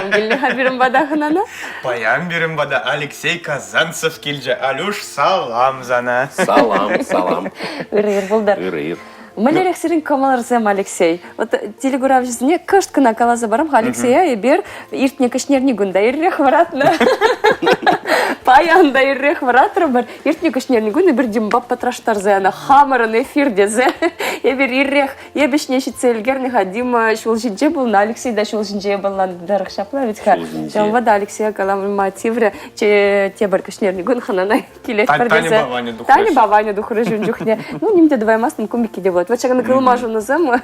Кам килнӗ-ха пирӗн пата хӑнана? Паян пирӗн пата Алексей Казанцев килчӗ. Алюш, салам сана. Салам, салам. Ырӑ ир пултӑр. Ырӑ ир. Мӗнлерех сирӗн кӑмӑлӑрсем, Алексей? Вот телекуравҫӑсене кӑшт кӑна каласа парам-ха. Алексея эпир иртнӗ кӗҫнерникун та иррех вӑратнӑ. Паян та иррех вӑратрӑмӑр. Иртнӗ кӗҫнерникун эпир Димпа пӑтраштарса янӑ хамӑрӑн эфир тесе. Эпир ирех эп ӗҫне ҫитсе ӗлкӗрнӗ-ха. Дима ҫул ҫинче пулнӑ, Алексей та ҫул ҫинче пулнӑ тӑрӑх ҫапла вӗт-ха. Ҫавӑнпа та Алексея калама тиврӗ. Тепӗр кӗҫнерникун хӑнана килетпӗр тесе. Таньӑпа Ваня тухрӗҫ. Таньӑпа Ваня тухрӗҫ ун чухне. Ну, ним те тӑваймастӑн, кумикки те пулать. Вот ҫакӑн кылмашӑнусем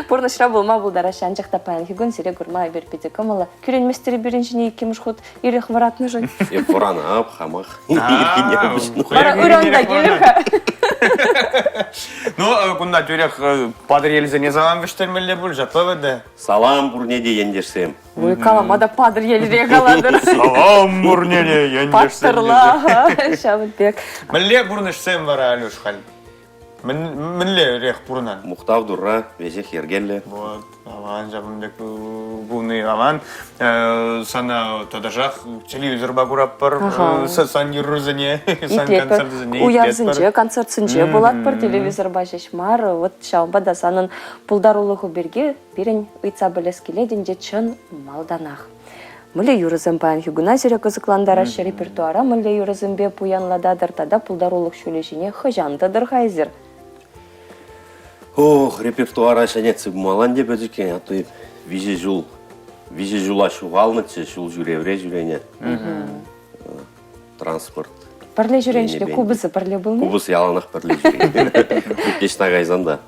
пурнӑҫра пулма пултараҫҫӗ. Анчах та паянхи кун сире курма эпир питӗ кӑмӑллӑ. Кӳренместӗр пирӗн ҫине иккӗмӗш хут ирех вӑратнӑшӑн. Эп вӑранап, хамах. Ирхине пуҫланӑ. Вара ыран та килӗр-ха. Ну, кунта тӳрех Патӑрьелсене салам вӗҫтермелле пуль, ҫапла вӗт? Салам пурне те, ентешсем. Ой, калама та Патӑрьелре калатӑр. Салам пурне те, ентешсем. Паттӑрла, ҫавӑн пек. Мӗнле пурнӑҫсем вара, Алюш, халь? Мӗнле эрех пурӑнан? Мухтав Турра, веҫех йӗркеллӗ. Вот, аван, ҫавӑн пек пулни аван. Сана тӑтӑшах телевизорпа куратпӑр, сан юррусене, сан концертсене Уявсенче, концертсенче пулатпӑр, телевизорпа ҫеҫ мар. Вот ҫавӑнпа та санӑн пултарулӑху пирки пирӗн ыйтса пӗлес килет ӗнтӗ чӑн малтанах. Мӗнле юрӑсем паянхи куна сире кӑсӑклантараҫҫӗ репертуара мӗнле юрӑсемпе пуянлататӑр тата пултарулӑх ҫулӗ ҫине хӑҫан тӑтӑр-ха эсир? Ох, репертуара ҫӗнетсе пымалла ӗнтӗ пӗчӗккен, а то виҫӗ ҫул, виҫӗ ҫула ҫухалнӑччӗ, ҫул ҫӳревре ҫӳренӗ. Транспорт. Пӗрле ҫӳренӗ купӑсӗ пӗрле пулнӑ? Купӑс яланах пӗрле ҫӳренӗ. Купечна кайсан та.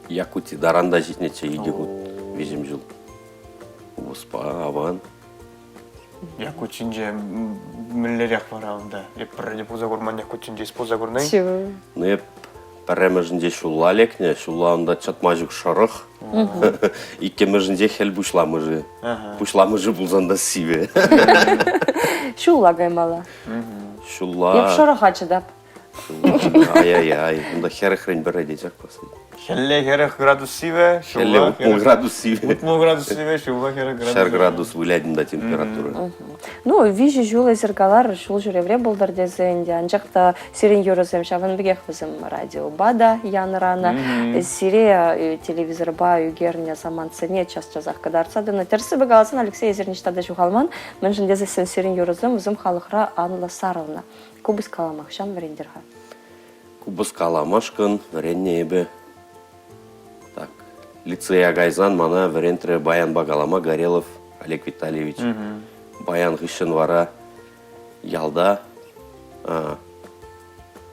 Якути таран та ҫитнӗччӗ икӗ хут виҫӗм ҫул. Купӑспа аван. Якутинче мӗнлерех вара унта? Эп пӗрре те пулса курман Якутинче эс пулса курнӑ-и? Ну, эп пӗрремӗшӗнче ҫулла лекнӗ. Ҫулла унта чӑтма ҫук шӑрӑх. Иккӗмӗшӗнче хӗл пуҫламӑшӗ. Пуҫламӑшӗ пулсан та сивӗ. Ҫулла каймалла. Ҫулла. Эп шӑрӑха чӑтап. Ай-яй-яй, унта хӗрӗхрен пӗрре те чакмасть. Хӗлле 40 градус сивӗ, ҫулла Хӗлле 60 градус сивӗ. 60 градус сивӗ, ҫулла 40 градус. 100 градус вылять унта температура. Ну, виҫӗ ҫул эсир калар, ҫул ҫӳревре пултӑр тесе ӗнтӗ. Анчах та сирӗн юрӑсем ҫавӑн пекех вӗсем радиопа та янӑранӑ. Сире телевизорпа ӳкернӗ самантсене час-часах кӑтартса тӑнӑ. Тӗрӗссипе каласан, Алексей, эсир ниҫта та ҫухалман. Мӗншӗн тесессӗн сирӗн юрӑсем вӗсем халӑхра анлӑ сарӑлнӑ. Купӑс калама хӑҫан вӗрентӗр-ха? Купӑс каламашкӑн вӗреннӗ эпӗ. Так, лицея кайсан мана вӗрентрӗ баянпа калама Горелов Олег Витальевич. Баян хыҫҫӑн вара ялта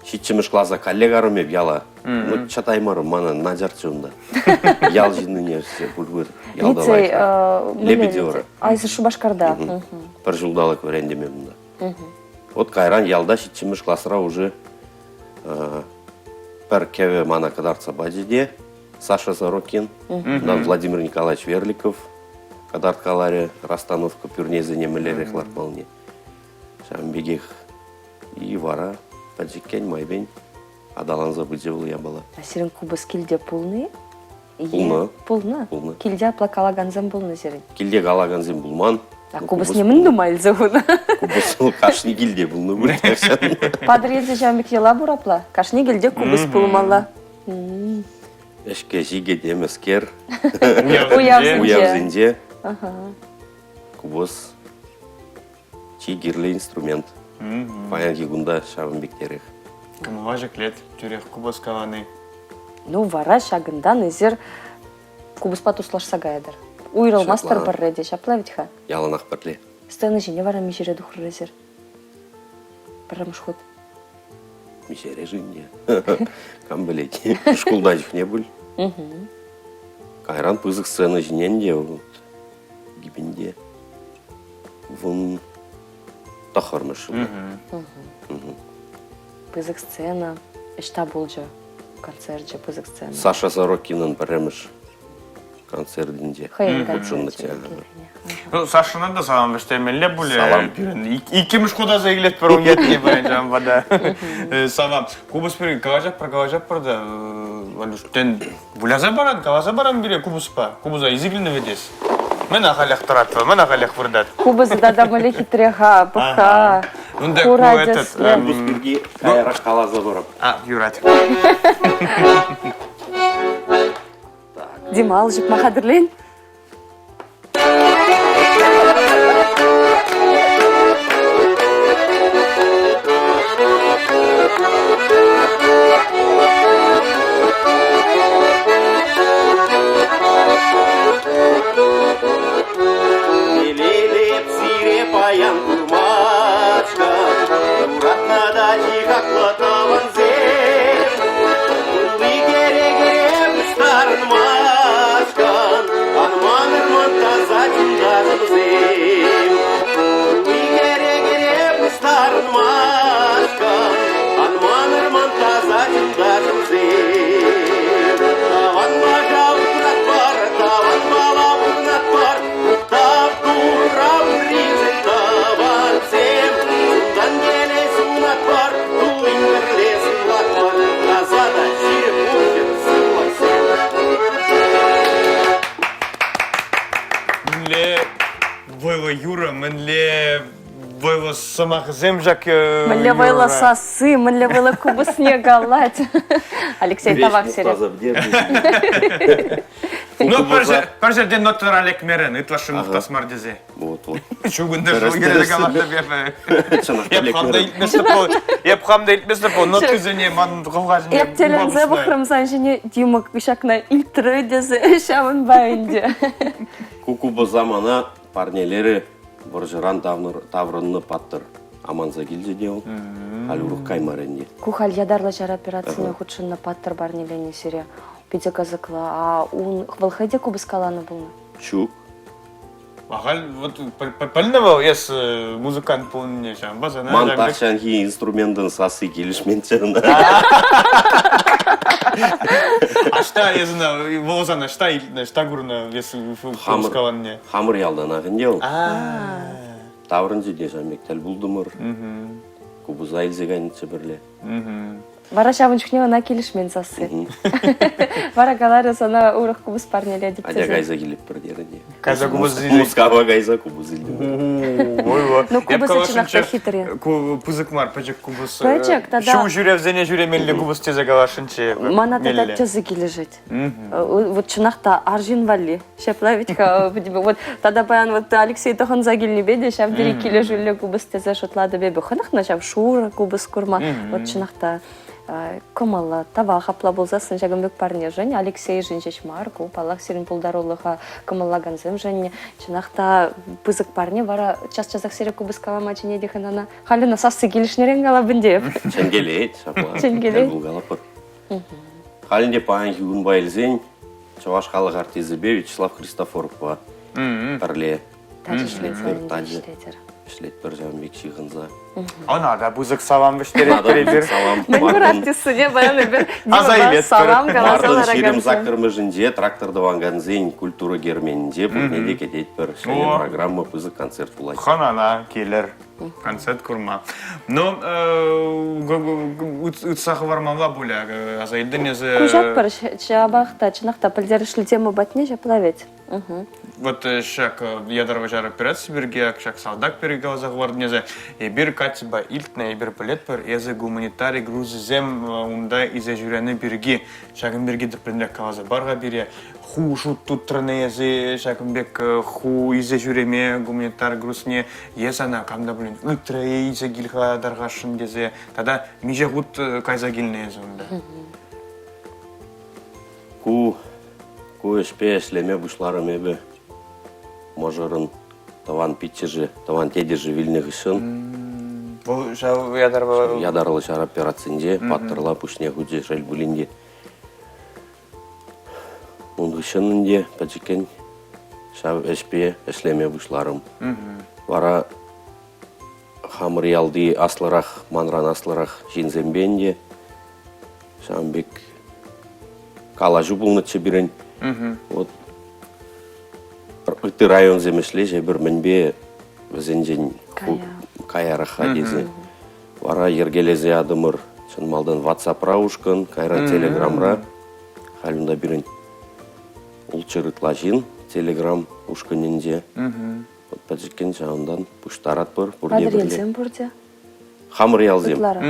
ҫиччӗмӗш класа калле карӑм эп яла. Ну, чӑтаймарӑм, мана начарччӗ унта. Ял ҫыннине все пуль ялта Лицей, Лебедева. А, эсӗ Шупашкарта. Пӗр ҫулталӑк вӗрентӗм эп унта. Вот кайран ялта ҫиччӗмӗш класра уже пӗр кӗвӗ мана кӑтартса пачӗ те Саша Сорокин, унтан Владимир Николаевич Верликов кӑтарткаларӗ расстановка пӳрнесене мӗнлерех лартмаллине. Ҫавӑн пекех и вара пӗчӗккен майпен аталанса пычӗ вӑл япала. А сирӗн купӑс килте пулнӑ-и? Пулнӑ. Пулнӑ? Пулнӑ. Килте апла калакансем пулнӑ сирӗн? Килте калакансем пулман. А купӑсне мӗн тума илсе хунӑ? Купӑс кашни килте пулнӑ пуль тахҫан. Патӑрьелте ҫавӑн пек йӑла пур апла? Кашни килте купӑс пулмалла. Ӗҫкӗ-ҫикӗ темӗскер. Уявсенче. Уявсенче. Купӑс чи кирлӗ инструмент. Паянхи кунта ҫавӑн пектерех. Кӑмӑла ҫӗклет тӳрех купӑс калани. Ну, вара ҫакӑнтан эсир купӑспа туслашса каятӑр. Уйрӑлмастӑр пӗрре те, ҫапла вӗт-ха? Яланах пӗрле. Сцена ҫине вара миҫере тухрӑр эсир? Пӗрремӗш хут. Миҫере-ши ӗнтӗ? Кам пӗлет. Шкулта чухне пуль. Кайран пысӑк сцена ҫине ӗнтӗ вот гипенде 19-мӗш ҫулта. Пысӑк сцена. Ӑҫта пулчӗ концерчӗ, пысӑк сцена? Саша Сорокинӑн пӗрремӗш концертӗнче Хӑйӗн хутшӑннӑччӗ. Ну, Сашӑна та салам вӗҫтермелле пулӗ. Салам. Пирӗн иккӗмӗш хута аса илетпӗр ун ятне паян ҫавӑнпа та. Салам. Купӑс пирки калаҫатпӑр, калаҫатпӑр та, Валюш, тен, выляса паран, каласа паран пире купӑспа? Купӑса илсе килнӗ вӗт эс. Мӗн ахалех тӑратпӑр, мӗн ахалех выртать. Купӑсӗ тата мӗнле хитре-ха, пӑх-ха. Унта Хура ку этот, тӗслӗ. Купӑс пирки каярах каласа парӑп. А, юрать. Дима, ал ҫупма хатӗрлен. Телейлӗ сире паян курмашкӑн юратнӑ та чи хаклӑ тӑвансем. Тулли кӗрекере пуҫтарӑнмашкӑн ан манӑр ман таса чунташӑмсем. Тулли кӗрекере пуҫтарӑнмашкӑн ан манӑр ман таса чунташӑмсем. Тӑванлаха упратпӑр, тӑванпала пурӑнатпӑр, Мухтав Турра пуррисен тӑвансем. Чунтан киле сунатпӑр, туллин пӗрле сывлатпӑр, таса та ҫирӗп пулччӑр сывлӑхсем. Мӗнле вӑйлӑ юрӑ, мӗнле вӑйлӑ сӑмахсем ҫак Мӗнле вӑйлӑ сасси, мӗнле вӑйлӑ купӑсне калать. Алексей, тавах сире. Ну, пӗр ҫӗртен нотӑра лекмерӗн, ытлашши мухтас мар тесе. Вот, вот. Чугунта шул йӗрсе калатӑп эпӗ. Эп хам та илтместӗп пул. Эп хам та илтместӗп пул. Нотӑсене ман хӑлхасене Эп тӗлӗнсе пӑхрӑм сан ҫине, Дима ҫакна илтрӗ тесе ҫавӑнпа ӗнтӗ. Ку купӑса мана парнелерӗ вӑрҫӑран таврӑннӑ паттӑр. Аманса килчӗ те вӑл. Халь урӑх каймарӗ ӗнтӗ. Ку халь ятарлӑ ҫар операцине хутшӑннӑ паттӑр парнеленӗ сире. Питӗ кӑсӑклӑ. А ун вӑл хӑй те купӑс каланӑ пулнӑ? Ҫук. Ахаль вот пӗлнӗ вӑл эс музыкант пулнине ҫавӑнпа сана Ман тахҫанхи инструментӑн сасси килӗшменччӗ ӑна. Ӑҫта эс ӑна вӑл сана ӑҫта илтнӗ, ӑҫта курнӑ эс купӑс каланине? Хамӑр ялтанах ӗнтӗ вӑл. Таврӑнчӗ те ҫав пек тӗл пултӑмӑр. Купӑса илсе кайнӑччӗ пӗрле. Вара ҫавӑн чухне ӑна килӗшмен сасси. Вара каларӗ сана урӑх купӑс парнелетӗп Атя кайса килӗппӗр терӗ те. Кайса купӑс Мускава кайса купӑс илтӗм. Ну, купӑсӗ чӑнах та хитре. Ку пысӑк мар, пӗчӗк купӑс. Пӗчӗк тата... Ҫул ҫӳревсене ҫӳремелли купӑс тесе каласшӑнччӗ. Мана тата тӗсӗ килӗшет. Вот чӑнах та арҫын валли. Ҫапла ведь-ха, вот тата паян вот Алексей тӑхӑнса килнипе те ҫав тери килӗшӳллӗ купӑс тесе шутлатӑп эпӗ. Хӑнӑхнӑ ҫав шурӑ купӑс курма. Вот чӑнах та кӑмӑллӑ. Тавах апла пулсассӑн ҫакӑн пек парнешӗн, Алексейшӗн ҫеҫ мар, ку, паллах, сирӗн пултарулӑха кӑмӑллакансемшӗн чӑнах та пысӑк парне. Вара час-часах сире купӑс калама чӗнет-и ӑна? Халь ӑна сасси килӗшнӗрен калап ӗнтӗ эп. Чӗнкелет, ҫапла. Чӗнкелет. Пулкалапӑр. Халь ӗнтӗ паянхи кунпа илсен Чӑваш халӑх артисчӗпе Вячеслав Христофоровпа пӗрле ӗҫлетпӗр, тачӑ ӗҫлетпӗр ҫавӑн пек ҫыхӑнса. Ӑна та пысӑк салам вӗҫтеретпӗр эпир. Салам. Мӗн пур артистсене паян эпир Димӑпа салам каласа Мартӑн ҫирӗм ларакансем. саккӑрмӗшӗнче трактор тӑвакансен культура керменӗнче пурне те кӗтетпӗр. Ҫӗнӗ программа, пысӑк концерт пулать. Хӑнана килӗр. Концерт курма. Но ытса хӑвармалла пулӗ, аса илтӗн эсӗ. Куҫатпӑр ҫапах та, чӑнах та пӗлтерӗшлӗ тема патне ҫапла вӗт. Вот ҫак ядерлӑ ҫар операци пирки, ҫак салтак пирки каласа хӑвартӑн эсӗ. Эпир Катьӑпа илтнӗ, эпир пӗлетпӗр, эсӗ гуманитари грузӗсем унта илсе ҫӳрени пирки, ҫакӑн пирки тӗплӗнрех каласа пар-ха пире. Ху шут тутрӑн эсӗ ҫакӑн пек ху илсе ҫӳреме гуманитар грузне е сана кам та пулин ыйтрӗ илсе кил-ха тархасшӑн тесе тата миҫе хут кайса килнӗ эсӗ унта? Ку ку ӗҫпе ӗҫлеме пуҫларӑм эпӗ мӑшӑрӑн тӑван пиччӗшӗ, тӑван тетӗшӗ вилнӗ хыҫҫӑн. Вӑл ҫав ятарлӑ ятарлӑ ҫар операцинче паттӑрла пуҫне хучӗ, шел пулин те. Ун хыҫҫӑн ӗнтӗ пӗчӗккӗн ҫав ӗҫпе ӗҫлеме пуҫларӑм. Вара хамӑр ялти аслӑрах, манран аслӑрах ҫынсемпе ӗнтӗ ҫавӑн пек калаҫу пулнӑччӗ пирӗн. Вот ытти районсем ӗҫлеҫ, эпир мӗнпе вӗсенчен каярах-ха тесе. Вара йӗркелесе ятӑмӑр чӑн малтан WhatsApp-ра ушкӑн, кайран Телеграмра. Халь унта пирӗн ултҫӗр ытла ҫын. Телеграм ушкӑнӗнче. Вот пӗчӗккӗн ҫавӑнтан пуҫтаратпӑр пурне пӗрле. Патӑрьелсем пурте? Хамӑр ялсем. Ытларах.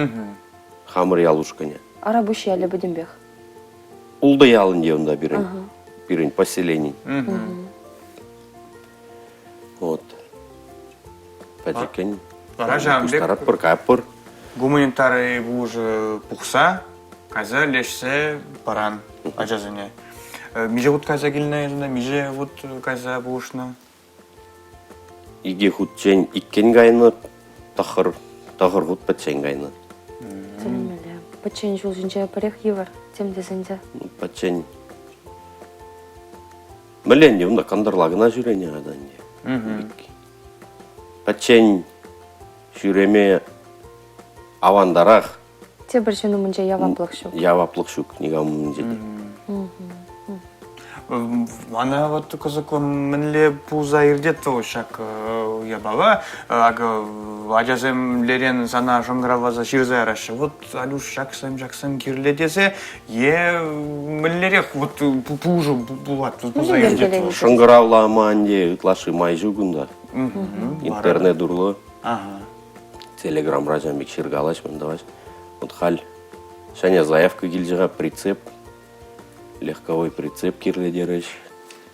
Хамӑр ял ушкӑнӗ. Арапуҫ ялӗ пӗтӗмпех. Ултӑ ял ӗнтӗ унта пирӗн, пирӗн поселени. Вот. Пӗчӗккӗн Вара ҫавӑн пек пуҫтаратпӑр, кайӑпӑр. Гуманитари пулӑшӑвӗ пухса кайса леҫсе паран ачасене. Миҫе хут кайса килнӗ эсӗ, миҫе хут кайса пулӑшнӑ? Икӗ хутчен иккӗн кайнӑ, тӑхӑр, тӑхӑр хут пӗччен кайнӑ. Тӗлӗнмелле. Пӗччен ҫул ҫинче пӗрех йывӑр, тем тесен те. Пӗччен Мӗнле ӗнтӗ унта кӑнтӑрла кӑна ҫӳренӗ ата ӗнтӗ. Пӗччен ҫӳреме авантарах. Тепӗр ҫын умӗнче яваплӑх ҫук. Яваплӑх ҫук никам умӗнче те. Мана вот кӑсӑклӑ мӗнле пулса иртет вӑл ҫак япала. Акӑ ачасем лерен сана шӑнкӑравласа ҫырса яраҫҫӗ. Вот, Алюш, ҫаксем, ҫаксем кирлӗ тесе е мӗнлерех вот пулӑшу пулать пулса иртет вӑл? Шӑнкӑравлама ӗнтӗ ытлашши май ҫук унта. Интернет урлӑ. Телеграмра ҫавӑн пек ҫыркалаҫ, мӗн тӑваҫ. Вот халь ҫӗнӗ заявка килчӗ-ха, прицеп, легковой прицеп кирлӗ терӗҫ.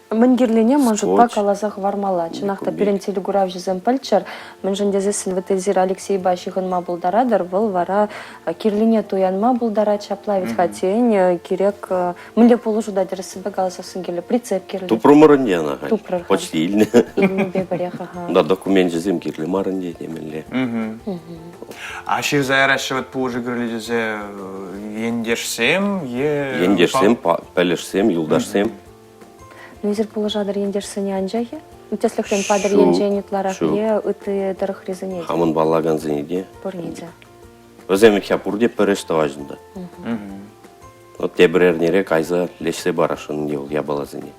Мӗн кирлине ман шутпа каласа хӑвармалла. Чӑнах та пирӗн телекуравҫӑсем пӗлччӗр, мӗншӗн тесессӗн вӗт эсир Алексейпа ҫыхӑнма пултаратӑр, вӑл вара кирлине туянма пултарать ҫапла вӗт-ха тен, кирек мӗнле пулӑшу та тӗрӗссипе каласассӑн кирлӗ, прицеп кирлӗ. Тупрӑмӑр ӗнтӗ ӑна халь. Тупрӑр-ха. Почти илнӗ. Илнипе пӗрех, аха. Унта докуменчӗсем кирлӗ мар ӗнтӗ темелле. А ҫырса яраҫҫӗ вӗт пулӑшу кирлӗ тесе ентешсем е... Ентешсем, пӗлӗшсем, юлташсем. Эсир пулӑшатӑр ентешсене анчах-и? Тӗслӗхрен, Патӑрьелӗнчен ытларах е ытти тӑрӑхрисене те? Хамӑн паллакансене те. Пурне те. Вӗсем икхя пурте пӗр ӗҫ тӑваҫҫӗ унта. Вот тепӗр эрнере кайса леҫсе парасшӑн ӗнтӗ вӑл япаласене.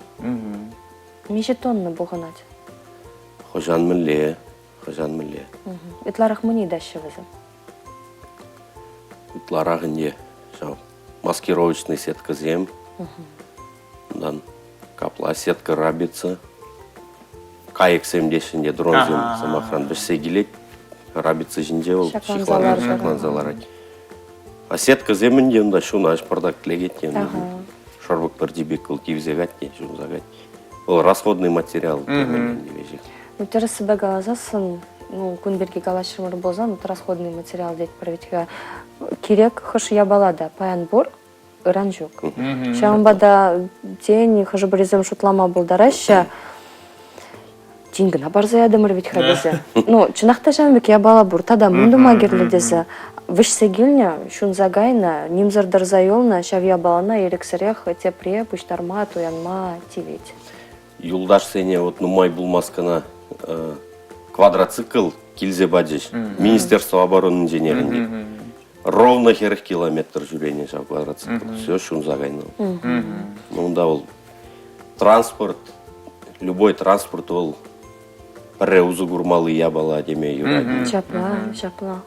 Миҫе тонна пухӑнать? Хӑҫан мӗнле, хӑҫан мӗнле. Ытларах мӗн ыйтаҫҫӗ вӗсем? Ытларах ӗнтӗ ҫав маскировочный сеткӑсем, унтан капла сетка рабица, кайӑксем теҫҫӗ ӗнтӗ дронсем, сӑмахран, вӗҫсе килет, рабица ҫинче вӑл ҫыхланать, ҫакланса ларать. А сеткӑсем ӗнтӗ унта ҫунаҫ пӑртак лекет те, шӑрпӑк пӗрчи пек вӑл тивсе кать те, ҫунса кать. Вӑл расходный материал темелле ӗнтӗ веҫех. Ну, тӗрӗссипе каласассӑн, ну, кун пирки калаҫрӑмӑр пулсан, вот расходный материал тетпӗр вӗт-ха. Кирек хӑш япала та паян пур, ыран ҫук. Ҫавӑнпа та, тен, хӑшӗ-пӗрисем шутлама пултараҫҫӗ, тин кӑна парса ятӑмӑр вӗт-ха тесе. Ну, чӑнах та ҫавӑн пек япала пур, тата мӗн тума кирлӗ тесе. Вӗҫсе килнӗ, ҫунса кайнӑ, нимсӗр тӑрса юлнӑ ҫав япалана ирӗксӗрех тепре пуҫтарма, туянма тивет. Юлташсене вот нумай пулмасть кӑна квадроцикл килсе пачӗҫ. Министерство обороны инженерӗнче. Ровно 40 километр ҫӳренӗ ҫав квадроцикл. Все ҫунса кайнӑ. Ну, унта вӑл транспорт, любой транспорт вӑл пӗрре усӑ курмалли япала теме юрать. Ҫапла, ҫапла.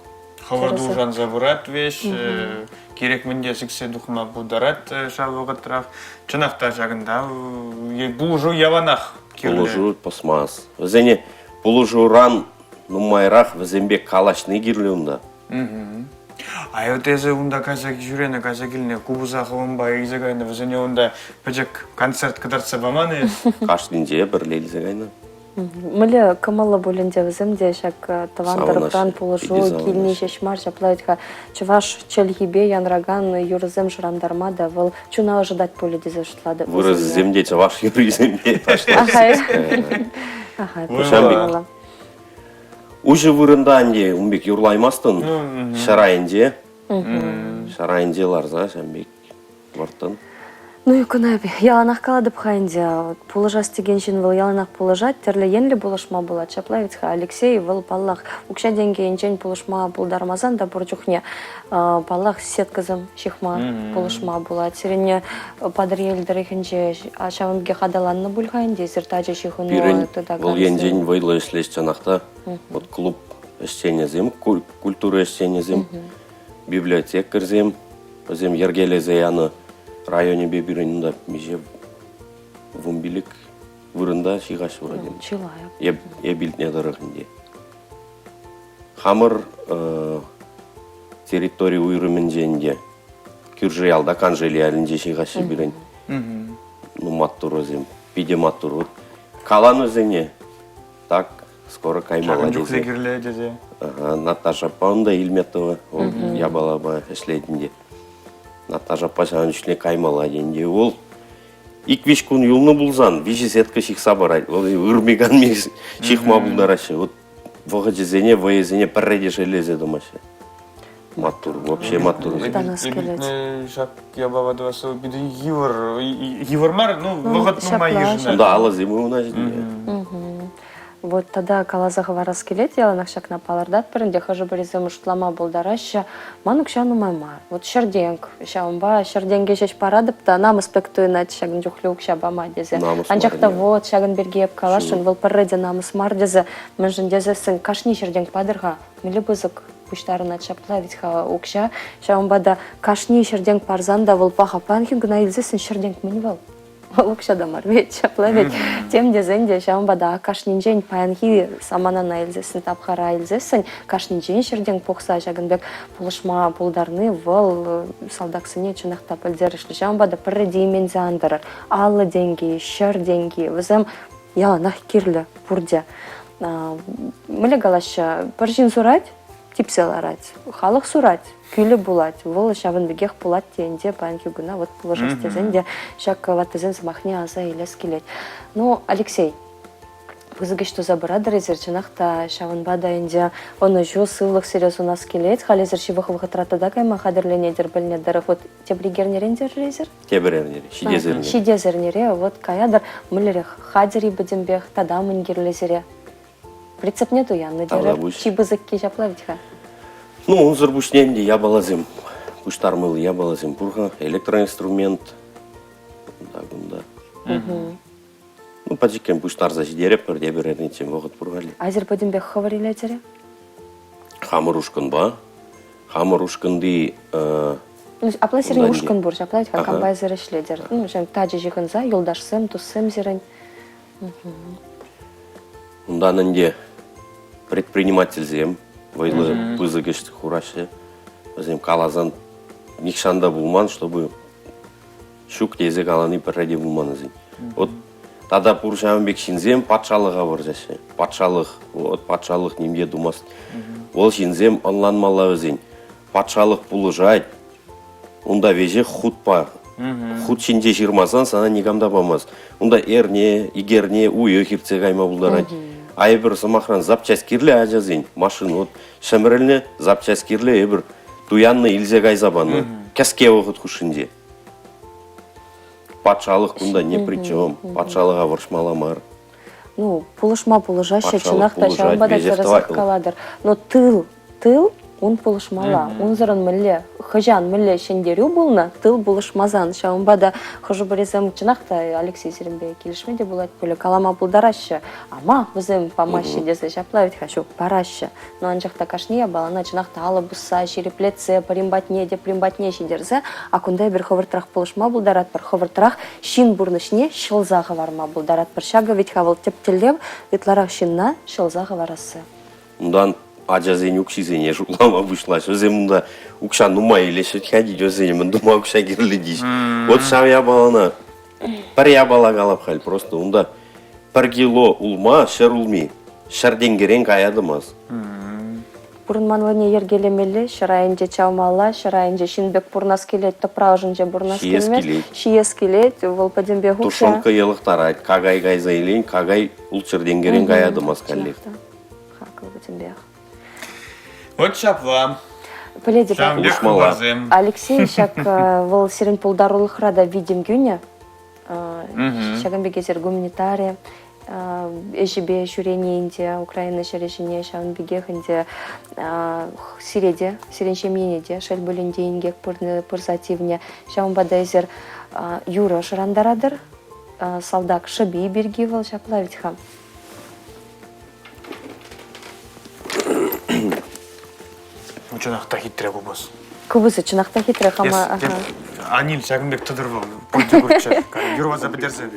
Хӑвӑрт улшанса пырать веҫ, кирек мӗнте сиксе тухма пултарать ҫав вӑхӑтрах. Чӑнах та ҫакӑнта пулӑшу яланах кирлӗ. Пулӑшу пӑсмасть. Вӗсене пулӑшуран нумайрах вӗсемпе калаҫни кирлӗ унта. А вот эсӗ унта кайса ҫӳренӗ, кайса килнӗ, купӑса хӑвӑнпа илсе кайнӑ, вӗсене унта пӗчӗк концерт кӑтартса паман-и? Кашнинче пӗрле илсе кайнӑ. Мӗнле кӑмӑллӑ пуль ӗнтӗ вӗсем те ҫак тӑван тӑрӑхран пулӑшу килни ҫеҫ мар, ҫапла вӗт-ха чӑваш чӗлхипе янракан юрӑсем шӑрантарма та вӑл чуна ӑшӑтать пулӗ тесе шутлатӑп. Вырӑсӗсем те чӑваш юррисем те ташлаҫҫӗ. Ахаль. Уҫӑ вырӑнта ӗнтӗ ун пек юрлаймастӑн ҫӗр айӗнче. Ҫӗр айӗнче ларса ҫавӑн пек вӑрттӑн. Ну, кӑна яланах калатӑп-ха ӗнтӗ. Пулӑшас текен ҫын вӑл яланах пулӑшать, тӗрлӗ енлӗ пулӑшма пулать. Ҫапла вӗт-ха, Алексей вӑл, паллах, укҫа-тенкӗ енчен пулӑшма пултармасан та пур чухне, паллах, сеткӑсем ҫыхма пулӑшма пулать. Сирӗн Патӑрьел тӑрӑхӗнче ҫавӑн пекех аталаннӑ пуль-ха ӗнтӗ, эсир тачӑ ҫыхӑну Пирӗн тытакансем. вӑл енчен вӑйлӑ ӗҫлеҫ чӑнах та. Вот клуб ӗҫченӗсем, культура ӗҫченӗсем, библиотекарьсем, Вӗсем йӗркелесе янӑ районӗпе пирӗн унта миҫе 15. вырӑнта ҫыхаҫҫӗ вроде. Чылай. Эп, эп илтнӗ тӑрӑх ӗнтӗ. Хамӑр территори уйрӑмӗнче ӗнтӗ кӳршӗ ялта Каншел ялӗнче ҫыхаҫҫӗ пирӗн. Ну, маттур вӗсем, питӗ маттур. Вот калан вӗсене, так скоро каймалла Ҫакӑн чухлӗ тесе. кирлӗ тесе. Ага, Наташа аппа унта Ильметова, вӑл япалапа ӗҫлет ӗнтӗ. Наташа аппа ҫавӑн чухне каймалла тенӗ. Вӑл ик-виҫ кун юлнӑ пулсан виҫӗ сетка ҫыхса парать. Вӑл ырми-канми ҫыхма пултараҫҫӗ. Вот вӑхӑчӗсене, вӑйӗсене пӗрре те шеллесе тӑмаҫҫӗ. Маттур, вообще маттур. Мухтанас килет. Ҫак япала тӑвасси питӗ йывӑр. Йывӑр мар, ну, вӑхӑт нумай йышӑнать. Унта алӑсем ывӑнаҫҫӗ те. Вот тата каласа хӑварас килет, яланах ҫакна палӑртатпӑр ӗнтӗ, хӑшӗ-пӗрисем шутлама пултараҫҫӗ. Ман укҫа нумай мар. Вот ҫӗртенк, ҫавӑнпа ҫӗртенке ҫеҫ паратӑп та намӑс пек туйӑнать ҫакӑн чухлӗ укҫа пама тесе. Намӑс Анчах мар, та не. вот ҫакӑн пирки эп каласшӑн, вӑл пӗрре те намӑс мар тесе. Мӗншӗн тесессӗн кашни ҫӗртенк патӑр-ха, мӗнле пысӑк пуҫтарӑнать ҫапла вӗт-ха укҫа. Ҫавӑнпа та кашни ҫӗртенк парсан та вӑл паха паянхи куна илсессӗн ҫӗртенк мӗн вӑл? Вӑл укҫа та мар вӗт, ҫапла вӗт. Тем тесен те ҫавӑнпа та кашнинчен паянхи саманана илсессӗн, тапхӑра илсессӗн, кашнинчен ҫӗртен пухса ҫакӑн пек пулӑшма пултарни вӑл салтаксене чӑнах та пӗлтерӗшлӗ. Ҫавӑнпа та пӗрре те именсе ан тӑрӑр. 50 тенки, 100 тенки вӗсем яланах кирлӗ пурте. Мӗнле калаҫҫӗ, пӗр ҫын сурать, типсе ларать. Халӑх сурать, кӳлӗ пулать. Вӑл ҫавӑн пекех пулать те ӗнтӗ паянхи куна вот пулӑшас тесен те ҫак ваттисен сӑмахне аса илес килет. Ну, Алексей, пысӑк ӗҫ туса пыратӑр эсир, чӑнах та ҫавӑнпа та ӗнтӗ ӑнӑҫу, сывлӑх сире сунас килет. Халь эсир ҫывӑх вӑхӑтра тата кайма хатӗрленетӗр пӗлнӗ тӑрӑх. Вот тепри эрнерен терӗр эсир? Тепӗр эрнере, ҫитес эрнере. Ҫитес эрнере вот каятӑр. Мӗнлерех хатӗр-и пӗтӗмпех тата мӗн кирлӗ сире? Рецептне туяннӑ терӗр. Чи пысӑкки ҫапла вӗт-ха. Ну, унсӑр пуҫне ӗнтӗ япаласем, пуҫтармалли япаласем пур-ха. Электроинструмент, кунта-кунта. Ну, пӗчӗккӗн пуҫтарса ҫитеретпӗр, тепӗр эрнеччен вӑхӑт пур халӗ. Эсир пӗтӗмпех хӑвӑр илетӗр-и? Хамӑр ушкӑнпа. Хамӑр ушкӑнти Ну, апла сирӗн ушкӑн пур, ҫапла вӗт-ха, кампа эсир ӗҫлетӗр? Ну, тачӑ ҫыхӑнса, юлташсем, туссем сирӗн. Унтан ӗнтӗ предпринимательсем вӑйлӑ пысӑк ӗҫ хураҫҫӗ. Вӗсем каласан нихҫан та пулман, чтобы ҫук тесе калани пӗрре те пулман вӗсен. Вот тата пур ҫавӑн пек ҫынсем патшалӑха вӑрҫаҫҫӗ. Патшалӑх, вот патшалӑх ним те тумасть. Вӑл ҫынсем ӑнланмалла вӗсен. Патшалӑх пулӑшать, Унта веҫех хутпа. Хут ҫинче ҫырмасан сана никам та памасть. Унта эрне, ик эрне, уйӑх иртсе кайма пултарать. А эпир, сӑмахран, запчасть кирлӗ ачасен, машина вот ҫӗмӗрӗлнӗ, запчасть кирлӗ, эпир туяннӑ, илсе кайса панӑ. Кӗске вӑхӑт хушшинче. Патшалӑх кунта не при чем. Патшалӑха вӑрҫмалла мар. Ну, пулӑшма пулӑшаҫҫӗ, чӑнах та ҫавӑнпа та тӗрӗсех калатӑр. Но тыл Тыл ун пулӑшмалла. Унсӑрӑн мӗнле, хӑҫан мӗнле ҫӗнтерӳ пулнӑ, тыл пулӑшмасан. Ҫавӑнпа та хӑшӗ-пӗрисем чӑнах та Алексей сирӗнпе килӗшме те пулать пулӗ, калама пултараҫҫӗ. Ама вӗсем памаҫҫӗ тесе ҫапла вӗт-ха, ҫук, параҫҫӗ. Но анчах та кашни япалана чӑнах та алӑ пусса, ҫирӗплетсе, пӗрин патне теприн патне ҫитерсе, а кунта эпир хӑвӑртрах пулӑшма пултаратпӑр, хӑвӑртрах ҫын пурнӑҫне ҫӑлса хӑварма пултаратпӑр. Ҫакӑ вӗт-ха вӑл тӗп тӗллев, ытларах ҫынна ҫӑлса хӑварасси. Унтан ачасен укҫисене шутлама пуҫлаҫ. Вӗсем унта укҫа нумай илеҫҫӗ, тет вӗсене мӗн тума укҫа кирлӗ теҫ. Вот ҫав япалана пӗр япала калап халь просто унта пӗр кило улма, 100 улми, 100 тенкӗрен кая тӑмасть. Пурӑнманлӑхне йӗркелемелле, 100 айӗнче чавмалла, 100 айӗнче ҫын пек пурӑнас килет, тӑпра ӑшӗнче пурӑнас Ҫиес килмест. килет. Ҫиес килет, вӑл пӗтӗмпех укҫа. Тушенка йӑлӑхтарать, какай кайса илен, какай 600 тенкӗрен кая тӑмасть каллех. Хаклӑ пӗтӗмпех. Вот ҫапла. Пӗлетӗп. Ҫавӑн пек хыпарсем. Алексей ҫак вӑл сирӗн пултарулӑхра та витӗм кӳнӗ. Ҫакӑн пек эсир гуманитари ӗҫӗпе ҫӳрени ӗнтӗ Украина ҫӗрӗ ҫине ҫавӑн пекех ӗнтӗ сире те, сирӗн ҫемьене те шел пулин те инкек пырса тивнӗ. Ҫавӑнпа та эсир юрӑ шӑрантаратӑр. Салтак шӑпи пирки вӑл ҫапла вӗт-ха. Ну, чӑнах та хитре купӑс. Купӑсӗ чӑнах та хитре хама. Аниль ҫакӑн пек тӑтӑр вӑл. Пурте курччӑр. Юрласа пӗтерсе.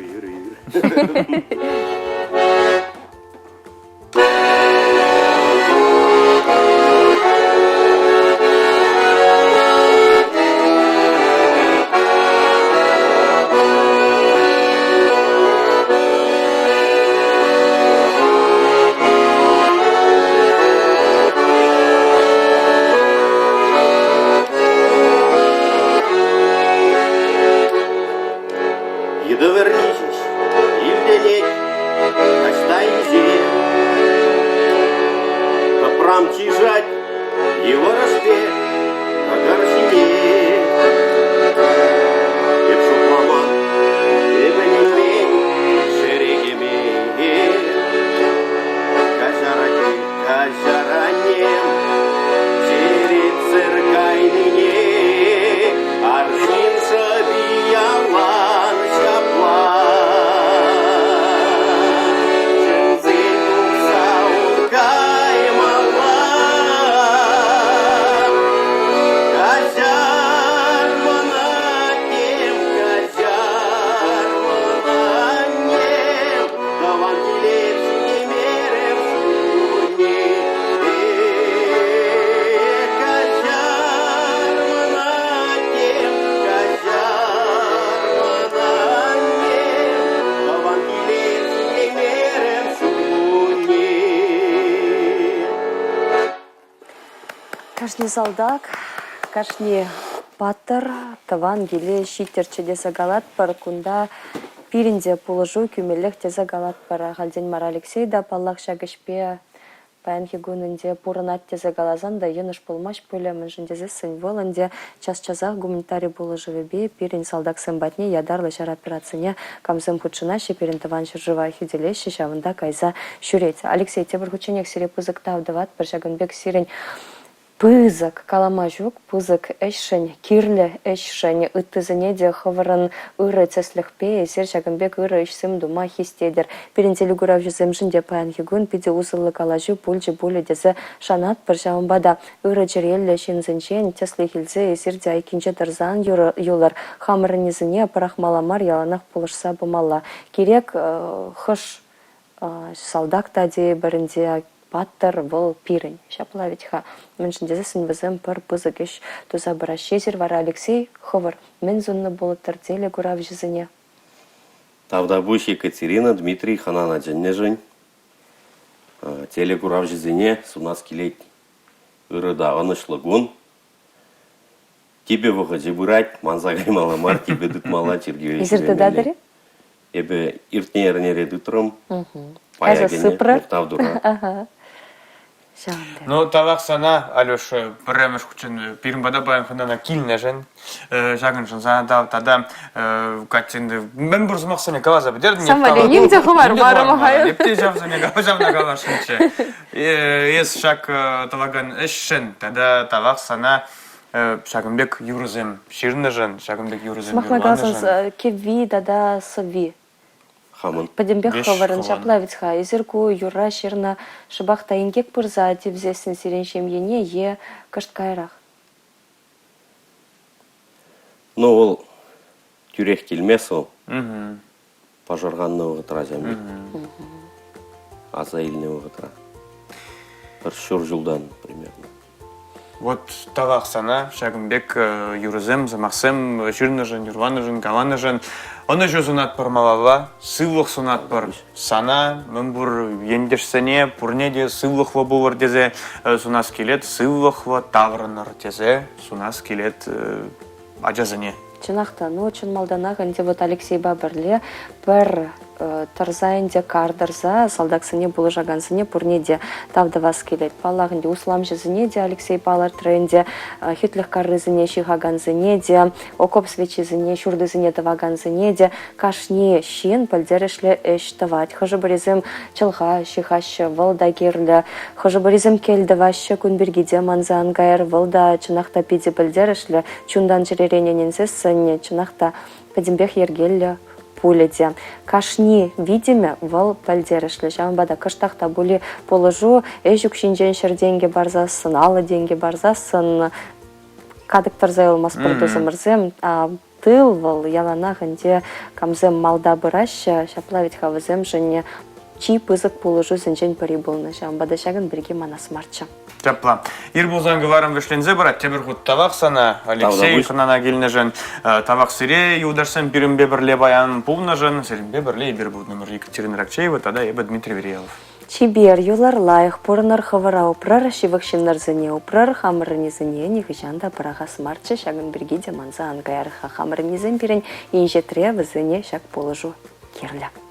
Йытӑ вӗрнӗ-ҫеҫ, илтӗнет, таҫта инҫе. Тӑпрам чышать йывӑрӑшпе кӑкӑр ҫине. Эп шутламан, эп ӗненмен ҫӗре кӗме. Каҫарать, каҫараннем, черетсӗр кайнине. Арҫын шӑпи ялан ҫапла. Чӗнсе тухса ун каймалла. Каҫар мана, тем, каҫар мана, аннем, тӑван киле ҫитеймерӗм ҫуркунне. Каҫар мана, тем, каҫар мана, аннем, тӑван киле ҫитеймерӗм ҫуркунне. Кашни салтак, кашни паттӑр тӑван киле ҫиттӗрччӗ тесе калатпӑр. Кунта пирӗн те пулӑшу кӳмеллех тесе калатпӑр. Ахальтен мар Алексей та, паллах, ҫак ӗҫпе паянхи кун ӗнтӗ пурӑнать тесе каласан та йӑнӑш пулмасть пулӗ, мӗншӗн тесессӗн вӑл ӗнтӗ час-часах гуманитари пулӑшӑвӗпе пирӗн салтаксем патне ятарлӑ ҫар операцине камсем хутшӑнаҫҫӗ, пирӗн тӑван ҫӗршыва хӳтӗлеҫҫӗ, ҫавӑнта кайса ҫӳрет. Алексей, тепӗр хутченех сире пысӑк тав тӑватпӑр. Ҫакӑн пек сирӗн пысӑк, калама ҫук пысӑк ӗҫшӗн, кирлӗ ӗҫшӗн, ыттисене те хӑвӑрӑн ырӑ тӗслӗхпе эсир ҫакӑн пек ырӑ ӗҫсем тума хистетӗр. Пирӗн телекуравҫӑсемшӗн те паянхи кун питӗ усӑллӑ калаҫу пулчӗ пулӗ тесе шанатпӑр. Ҫавӑнпа та ырӑ чӗреллӗ ҫынсенчен тӗслӗх илсе эсир те айккинче тӑрсан юлӑр. Хамӑрӑннисене пӑрахмалла мар, яланах пулӑшса пымалла. Кирек хӑш салтак та тейӗпӗр ӗнтӗ, паттӑр вӑл пирӗн. Ҫапла вӗт-ха. Мӗншӗн тесессӗн вӗсем пӗр пысӑк ӗҫ туса пыраҫҫӗ. Эсир вара, Алексей, хӑвӑр мӗн суннӑ пулӑттӑр телекуравҫӑсене? Тавтапуҫ Екатерина Дмитрий хӑнана чӗннӗшӗн. Телекуравҫӑсене сунас килет ырӑ та ӑнӑҫлӑ кун. Типӗ вӑхӑчӗ пырать, манса каймалла мар, типӗ тытмалла чиркӗве Эсир тытатӑр-и? Эпӗ иртнӗ эрнере тытрӑм. Пая Кайса сыпрӑр. Мухтав тура. Ҫавӑн пек. Ну, тавах сана, Алеша, пӗрремӗш хутчен пирӗн пата паян хӑнана килнӗшӗн. Ҫакӑншӑн сана тав тата Катя мӗн пур сӑмахсене каласа пӗтертӗн. Сама ним те хӑвармарӑм-ха. Эп те ҫавсене ҫавна каласшӑнччӗ. Эс ҫак тӑвакан ӗҫшӗн тата тавах сана ҫакӑн пек юрӑсем ҫырнӑшӑн, ҫакӑн пек юрӑсем Сӑмахма каласан, кӗвви тата сӑвви. Хамӑн. Пӗтӗмпех хӑвӑрӑн ҫапла вӗт-ха. Эсир ку юрра ҫырнӑ шӑпах та инкек пырса тивсессӗн сирӗн ҫемьене е кӑшт каярах? Ну, вӑл тӳрех килмест вӑл. Пӑшӑрханнӑ вӑхӑтра ҫав пек. Аса илнӗ вӑхӑтра. Пӗр ҫур ҫултан примерно. Вот тавах сана ҫакӑн пек юрӑсем, сӑмахсем ҫырнӑшӑн, юрланӑшӑн, каланӑшӑн. Ӑнӑҫу сунатпӑр малалла, сывлӑх сунатпӑр сана, мӗнпур ентешсене пурне те сывлӑхлӑ пулӑр тесе сунас килет, сывлӑхлӑ таврӑнӑр тесе сунас килет ачасене. Чӑнах та, ну чӑн малтанах ӗнтӗ вот Алексейпа пӗрле пӗр тӑрса ӗнтӗ кар тӑрса салтаксене пулӑшакансене пурне те тав тӑвас килет. Паллах ӗнтӗ усламҫӑсене те Алексей палӑртрӗ ӗнтӗ, хӳтлӗх каррисене ҫыхакансене те, окоп свечисене, ҫуртисене тӑвакансене те кашни ҫын пӗлтерӗшлӗ ӗҫ тӑвать. Хӑшӗ-пӗрисем чӑлха ҫыхаҫҫӗ, вӑл та кирлӗ. Хӑшӗ-пӗрисем кӗл тӑваҫҫӗ, кун пирки те манса ан кайӑр, вӑл та чӑнах та питӗ пӗлтерӗшлӗ. Чунтан-чӗререн ӗненсессӗн чӑнах та пӗтӗмпех йӗркеллӗ пулӗ те. Кашни витӗмӗ вӑл пӗлтерӗшлӗ. Ҫавӑнпа та кӑштах та пули пулӑшу ӗҫ укҫинчен 100 тенкӗ парсассӑн, 50 тенкӗ парсассӑн катӑк тӑрса юлмастпӑр тусӑмӑрсем. Тыл вӑл яланах ӗнтӗ камсем малта пыраҫҫӗ, ҫапла вӗт-ха вӗсемшӗн чи пысӑк пулӑшусенчен пӗри пулнӑ. Ҫавӑнпа та ҫакӑн пирки манас марччӗ. Ҫапла. Ир пулсан кӑларӑм вӗҫленсе пырать. Тепӗр хут тавах сана, Алексей, хӑнана килнӗшӗн. Тавах сире, юлташсем, пирӗнпе пӗрле паян пулнӑшӑн. Сирӗнпе пӗрле эпир пултӑмӑр Екатерина Ракчеева тата эпӗ Дмитрий Вериялов. Чипер, юлар лайӑх, пурӑнӑр хӑвӑра упрӑр, ҫывӑх ҫыннӑрсене упрӑр, хамӑрӑннисене нихӑҫан та пӑрахас марччӗ, ҫакӑн пирки те манса ан каяр-ха. Хамӑрӑннисем пирӗн инҫетре, вӗсене ҫак пулӑшу кирлӗ.